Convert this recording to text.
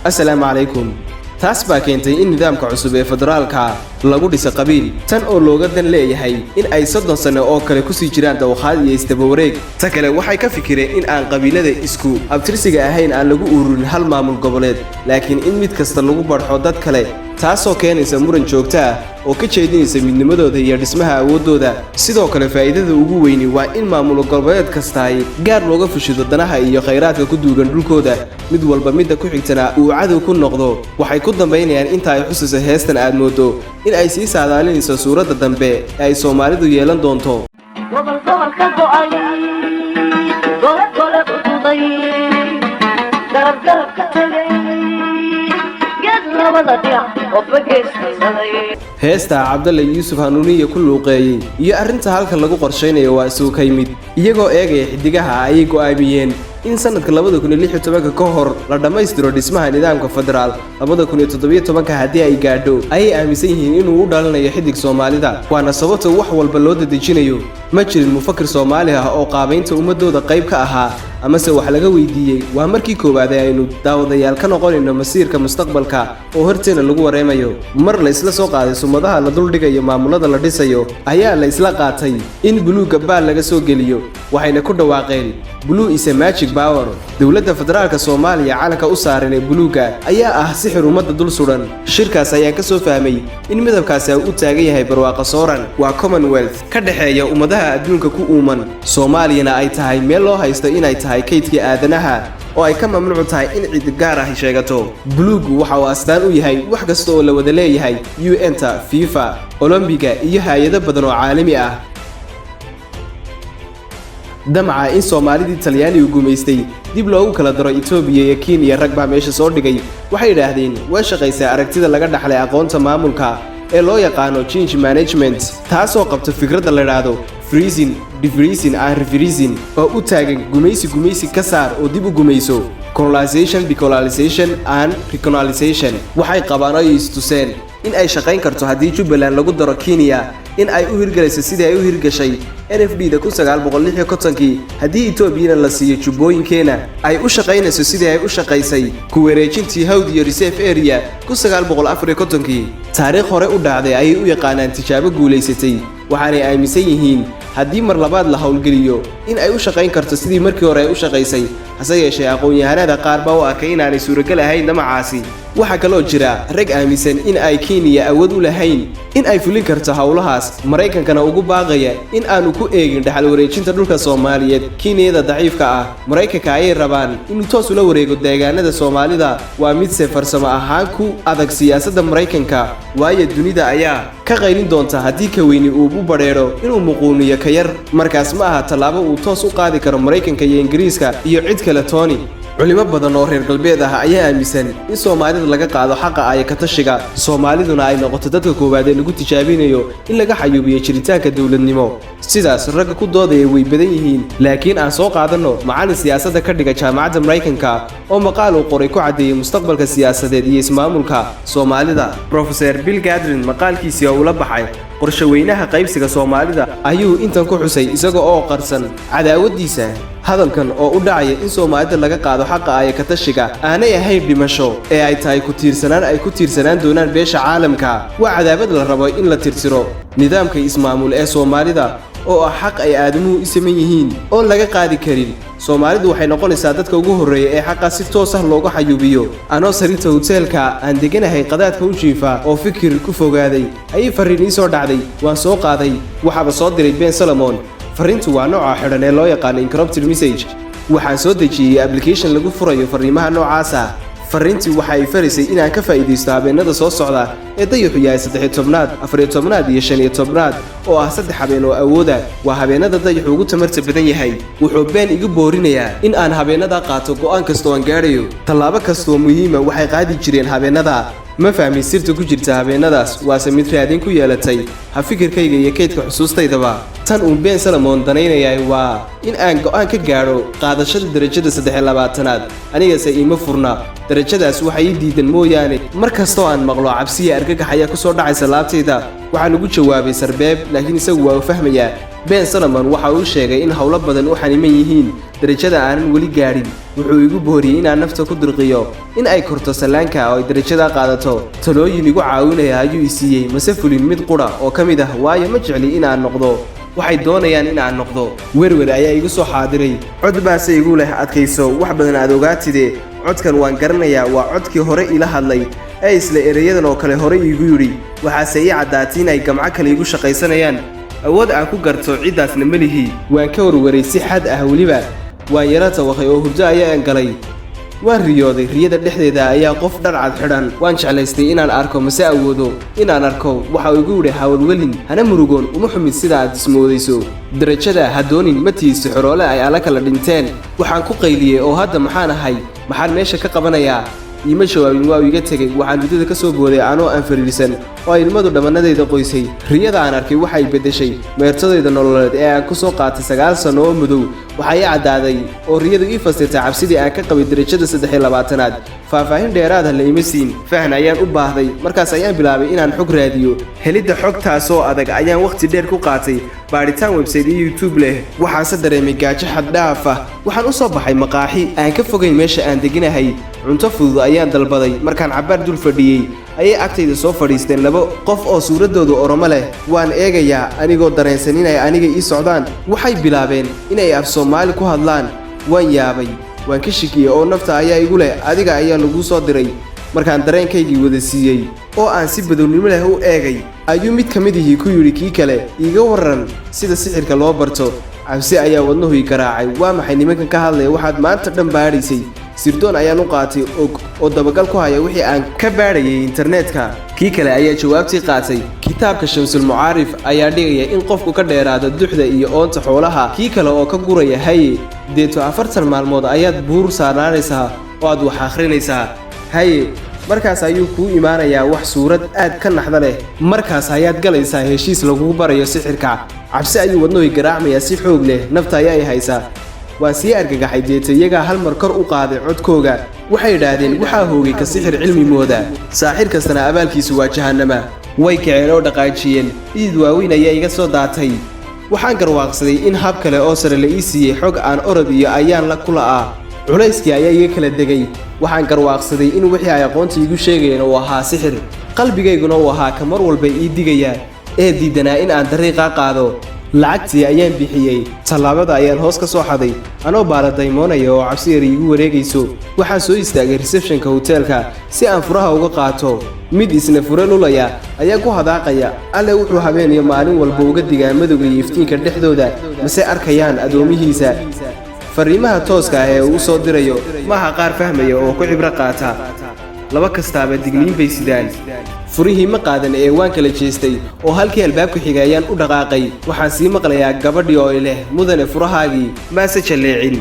Assalaamu calaykum. Taas baa keentay in nidaamka cusub ee federaalka lagu dhiso qabiil, tan oo looga dan leeyahay in ay 30 sano oo kale kusii jiraan dawakhaad iyo isdabawareeg. Ta kale, waxay ka fikireen in aan qabiilada isku abtirsiga ahayn aan lagu ururin hal maamul goboleed, laakiin in mid kasta lagu barxo dad kale, taasoo keenaysa muran joogto ah oo ka jeedinaysa midnimadooda iyo dhismaha awooddooda. Sidoo kale, faa'iidada ugu weyni waa in maamul goboleed kastaay gaar looga fushido danaha iyo khayraadka ku duugan dhulkooda, mid walba midda ku xigtana uu cadow ku noqdo. Waxay ku dambaynayaan inta ay xusayso heestan aad moodo in ay sii saadaalinayso suuradda dambe ee ay Soomaalidu yeelan doonto. Gobol gobol ka go'ay, gole gole ududay, garab garab ka tegay, geed labada dhinac qofba gees haysaday. Heesta Cabdalle Yuusuf Hanuuniye ku luuqeeyey iyo arrinta halkan lagu qorshaynayo waa isugu ka yimid. Iyagoo eegaya xiddigaha ayay go'aamiyeen in sanadka 2016-ka ka hor la dhammaystiro dhismaha nidaamka federaal. 2017-ka haddii ay gaadho ayay aaminsan yihiin inuu u dhalinayo xidig Soomaalida, waana sababta wax walba loo dedejinayo. Ma jirin mufakir Soomaali ah oo qaabaynta ummadooda qayb ka ahaa amase wax laga weydiiyey. Waa markii koowaad ee aynu daawadayaal ka noqonayno masiirka mustaqbalka oo horteena lagu wareemayo. Mar la isla soo qaaday sumadaha la duldhigayo maamulada la dhisayo ayaa la isla qaatay in buluugga baal laga soo geliyo, waxayna ku dhawaaqeen "Blue is a magic power". Dowladda federaalka Soomaaliya calanka u saaran ee buluugga ayaa ah sixir ummadda dul sudan. Shirkaas ayaan ka soo fahmay in midabkaasi u taagan yahay barwaaqo sooran, waa commonwealth ka dhexeeya ummadaha adduunka ku uuman, Soomaaliyana ay tahay meel loo haysto inay tahay kaydkii aadanaha oo ay ka mamnuuc tahay in cid gaar ah sheegato. Buluuggu waxa uu astaan u yahay wax kasta oo la wada leeyahay: UN-ta, FIFA, Olombiga iyo hay-ado badan oo caalami ah. Damaca in Soomaalidii Talyaanigu gumaystay dib loogu kala daro Itoobiya iyo Kenya rag baa meesha soo dhigay. Waxay idhaahdeen waa shaqaysaa aragtida laga dhaxlay aqoonta maamulka ee loo yaqaano change management, taasoo qabta fikradda la idhaahdo freezing, defreezing and refreezing, oo u taagan gumaysi gumaysi ka saar oo dib u gumayso, colonization, decolonization and recolonization. Waxay qabaan oo ay istuseen in ay shaqayn karto haddii Jubbaland lagu daro Kenya, in ay u hirgelayso sidii ay u hirgashay NFD da 1956-kii, haddii Etoobiyana la siiyo jubbooyinkeena ay u shaqaynayso sidii ay u shaqaysay ku wareejintii Hawd iyo Reserve Area 1954-kii. Taariikh hore u dhacday ayay u yaqaanaan tijaabo guulaysatay, waxaanay aaminsan yihiin haddii mar labaad la howlgeliyo in ay u shaqayn karto sidii markii hore ay u shaqaysay. Hase yeeshee, aqoon-yahanada qaar baa u arkay inaanay suuragal ahayn damacaasi. Waxaa kaloo jira rag aaminsan in ay Kenya awood u lahayn in ay fulin karto howlahaas, Maraykankana ugu baaqaya in aanu ku eegin dhaxal wareejinta dhulka Soomaaliyeed Kenyada daciifka ah. Maraykanka ayay rabaan inuu toos ula wareego deegaanada Soomaalida, waa midse farsamo ahaan ku adag siyaasadda Maraykanka, waayo dunida ayaa ka qaylin doonta haddii ka weyni uu u badheedho inuu muquuniyo ka yar. Markaas ma aha tallaabo uu toos u qaadi karo Maraykanka iyo Ingiriiska iyo cid kale tooni. Culimo badan oo reer galbeed ah ayaa aaminsan in Soomaalida laga qaado xaqa ay ka tashiga, Soomaaliduna ay noqoto dadka koowaad ee lagu tijaabinayo in laga xayuubiyo jiritaanka dowladnimo. Sidaas ragga ku doodaya way badan yihiin, laakiin aan soo qaadanno macallin siyaasadda ka dhiga jaamacadda Maraykanka oo maqaal uu qoray ku caddeeyey mustaqbalka siyaasadeed iyo ismaamulka Soomaalida. Professor Bill Gadrin maqaalkiisii oo ula baxay Qorshaweynaha Qaybsiga Soomaalida ayuu intan ku xusay, isaga oo qarsan cadaawaddiisa hadalkan oo u dhacaya in Soomaalida laga qaado xaqa ay ka tashiga aanay ahayn dhimasho ee ay tahay ku tiirsanaan ay ku tiirsanaan doonaan beesha caalamka. Waa cadaabad la rabo in la tirtiro nidaamka ismaamul ee Soomaalida oo ah xaq ay aadamuhu u saman yihiin oon laga qaadi karin. Soomaalidu waxay noqonaysaa dadka ugu horreeya ee xaqa si toos ah looga xayuubiyo. Anoo sariirta hoteelka aan deganahay qadaadka u jiifa oo fikir ku fogaaday ayay farriin ii soo dhacday. Waan soo qaaday, waxaaba soo diray Ben Solomon. Farriintu waa nooca xidhan ee loo yaqaano encrypted message. Waxaan soo dejiyey application lagu furayo farriimaha noocaasa. Farriintii waxa ay faraysay inaan ka faa'iidaysto habeenada soo socda ee dayaxu yahay 13aad, 14aad iyo 15aad, oo ah 3 habeen oo awooda. Waa habeenada dayaxu ugu tamarta badan yahay. Wuxuu Been igu boorinayaa in aan habeenada qaato go'aan kastoo aan gaadhayo. Tallaabo kastoo muhiima waxay qaadi jireen habeenada. Ma fahmin sirta ku jirta habeenadaas, waase mid raadin ku yeelatay ha fikirkayga iyo kaydka xusuustaydaba. Tan uun Ben Solomon danaynayaa waa in aan go'aan ka gaadho qaadashada darajada 23aad. Anigase iima furna darajadaas, waxay ii diidan mooyaane. Mar kastoo aan maqlo, cabsiya argagax ayaa ku soo dhacaysa laabtayda. Waxaan ugu jawaabay sarbeeb, laakiin isagu waa u fahmayaa. Ben Solomon waxa uu sheegay in howlo badan u xaniman yihiin darajada aanan weli gaadhin. Wuxuu igu booriyey inaan nafta ku dirqiyo in ay korto sallaanka oo ay darajada qaadato. Talooyin igu caawinaya ayuu i siiyey, mase fulin mid qura oo ka mid ah, waayo ma jecli in aan noqdo waxay doonayaan in aan noqdo. Werwer ayaa igu soo xaadiray. Cod baase igu leh, "Adkayso, wax badan aad ogaatide." Codkan waan garanayaa. Waa codkii hore ila hadlay ee isla ereyadan oo kale hore iigu yidhi. Waxaase ii caddaatay in ay gamco kale igu shaqaysanayaan. Awood aan ku garto ciddaasna ma lihi. Waan ka warwaray si xad ah weliba. Waan yara tawaqay oo hurdo ayaan galay. Waan riyooday. Riyada dhexdeeda ayaa qof dhar cad xidhan. Waan jeclaystay inaan arko, mase awoodo inaan arko. Waxa uu igu yidhi, "Hawalwelin, hana murugoon. Uma xumid sida aad ismoodayso. Darajada ha doonin. Ma tihiso xoroole ay alla kala dhinteen." Waxaan ku qayliyey, "Oo hadda maxaan ahay? Maxaan meesha ka qabanayaa?" Iima jawaabin, waa uu iga tegey. Waxaan muddada ka soo booday anoo aan fariirsan oo ay ilmadu dhammanadayda qoysay. Riyada aan arkay waxay beddeshay meertadayda nololeed ee aan ku soo qaatay 9 sanno oo madow. Waxaa ii caddaaday oo riyadu ii fasirtay cabsidii aan ka qabay darajada 23aad. Faahfaahin dheeraada la ima siin. Fahn ayaan u baahday. Markaas ayaan bilaabay inaan xog raadiyo. Helidda xogtaasoo adag ayaan wakhti dheer ku qaatay baadhitaan website iyo YouTube leh. Waxaanse dareemay gaajo xad dhaaf ah. Waxaan u soo baxay maqaaxi aan ka fogayn meesha aan deganahay. Cunto fudud ayaan dalbaday. Markaan cabbaar dul fadhiyey ayay agtayda soo fadhiisteen laba qof oo suuraddoodu Oromo leh. Waan eegayaa anigoo dareensan inay aniga ii socdaan. Waxay bilaabeen inay af Soomaali ku hadlaan. Waan yaabay, waan ka shikiyey oo nafta ayaa igu leh, "Adiga ayaa laguu soo diray." Markaan dareenkaygii wada siiyey oo aan si badownimo leh u eegay ayuu mid ka mid ihii ku yidhi kii kale, "Iiga warran sida sixirka loo barto." Cabsi ayaa wadnuhu i garaacay. Waa maxay nimankan ka hadlaya waxaad maanta dhan baadhaysay? Sirdoon ayaan u qaatay og oo dabagal ku haya wixii aan ka baadhayay internetka. Kii kale ayaa jawaabtii qaatay. "Kitaabka Shamsul Mucaarif ayaa dhigaya in qofku ka dheeraado duxda iyo oonta xoolaha." Kii kale oo ka guraya, "Haye, deeto 40 maalmood ayaad buur saarnaanaysaa oo aad wax akhrinaysaa. Haye, markaas ayuu kuu imaanayaa wax suurad aad ka naxda leh. Markaas ayaad galaysaa heshiis lagugu barayo sixirka." Cabsi ayuu wadnuhu garaacmayaa si xoog leh. Nafta ayaa i haysaa. Waan sii argagaxay. Deeta iyagaa hal mar kor u qaaday codkooga. Waxay idhaahdeen, "Waxaa hoogay ka sixir cilmi mooda. Saaxir kastana abaalkiisu waa jahannama." Way kaceen oo dhaqaajiyeen. Dhidid waaweyn ayaa iga soo daatay. Waxaan garwaaqsaday in hab kale oo sare la ii siiyey xog aan orod iyo ayaan la ku la'aa. Culayskii ayaa iga kala degay. Waxaan garwaaqsaday in wixii ay aqoonta iigu sheegayeen uu ahaa sixir, qalbigayguna uu ahaa ka mar walba ii digaya ee diidanaa in aan dariiqaa qaado. Lacagtii ayaan bixiyey. Tallaabada ayaan hoos ka soo xaday anoo baala daymoonaya oo cabsi yar iigu wareegayso. Waxaan soo istaagay receptionka hoteelka si aan furaha uga qaato. Mid isna fure lulaya ayaa ku hadaaqaya, "Alle wuxuu habeen iyo maalin walba uga digaa madowga iyo iftiinka dhexdooda, mase arkayaan addoomihiisa." Fariimaha tooska ah ee uu soo dirayo maaha qaar fahmaya oo ku cibro qaata. Laba kastaaba digniin bay sidaan. Furihii ma qaadan ee waan kala jeestay oo halkii albaabka xigay ayaan u dhaqaaqay. Waxaan sii maqlayaa gabadhii oo leh, "Mudane, furahaagii." Maase jalleecin.